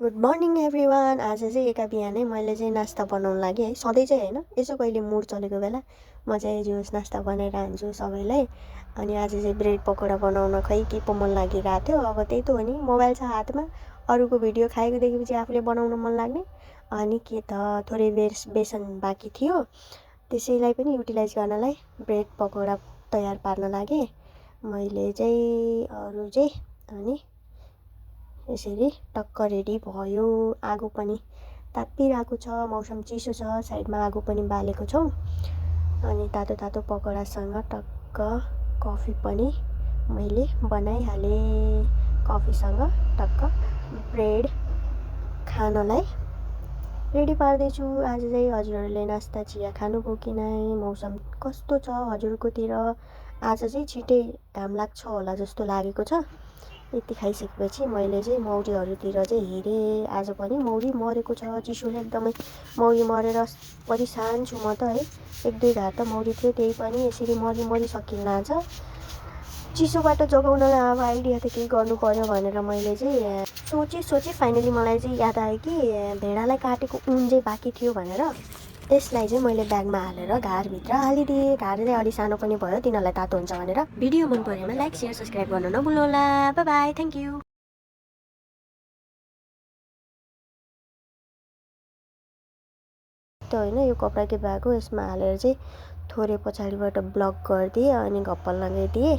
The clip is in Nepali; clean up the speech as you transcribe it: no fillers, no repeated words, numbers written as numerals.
Good morning everyone. आज चाहिँ एका बिहानै मैले चाहिँ नास्ता बनाउन लागेँ है। सधैँ चाहिँ होइन, यसो कहिले मुड चलेको बेला म चाहिँ जुस नास्ता बनाएर हान्छु सबैलाई। अनि आज चाहिँ ब्रेड पकोडा बनाउन खै के पो मन लागिरहेको थियो। अब त्यही त हो नि, मोबाइल छ हातमा, अरूको भिडियो खाएको देखेपछि आफूले बनाउन मन लाग्ने। अनि के त थोरै बेसन बाँकी थियो, त्यसैलाई पनि युटिलाइज गर्नलाई ब्रेड पकोडा तयार पार्न लागेँ मैले चाहिँ। अरू चाहिँ अनि यसरी टक्क रेडी भयो। आगो पनि तात्तिरहेको छ, मौसम चिसो छ, साइडमा आगो पनि बालेको छौँ। अनि तातो तातो पकोडासँग टक्क कफी पनि मैले बनाइहालेँ। कफीसँग टक्क ब्रेड खानलाई रेडी पार्दैछु। आज चाहिँ हजुरहरूले नास्ता चिया खानुभयो कि नै? मौसम कस्तो छ हजुरकोतिर? आज चाहिँ छिटै घाम लाग्छ होला जस्तो लागेको छ। यति खाइसकेपछि मैले चाहिँ मौरीहरूतिर चाहिँ हेरेँ। आज पनि मौरी मरेको छ, चिसोले एकदमै मौरी मरेर परेसान छु म त है। एक दुई घार त मौरी थियो, त्यही पनि यसरी मरिसकिरहेछ। चिसोबाट जोगाउनलाई अब आइडिया त केही गर्नु पर्यो भनेर मैले चाहिँ सोचेँ। फाइनली मलाई चाहिँ याद आयो कि भेडालाई काटेको ऊन चाहिँ बाँकी थियो भनेर। त्यसलाई चाहिँ मैले ब्यागमा हालेर घरभित्र हालिदिएँ। घर चाहिँ अलि सानो पनि भयो, तिनीहरूलाई तातो हुन्छ भनेर। भिडियो मन परेमा लाइक सेयर सब्सक्राइब गर्न नभुल्नुहोला। Bye bye, thank you. त होइन, यो कपडा के भएको, यसमा हालेर चाहिँ थोरै पछाडिबाट ब्लक गरिदिएँ अनि घप्पल लगाइदिएँ।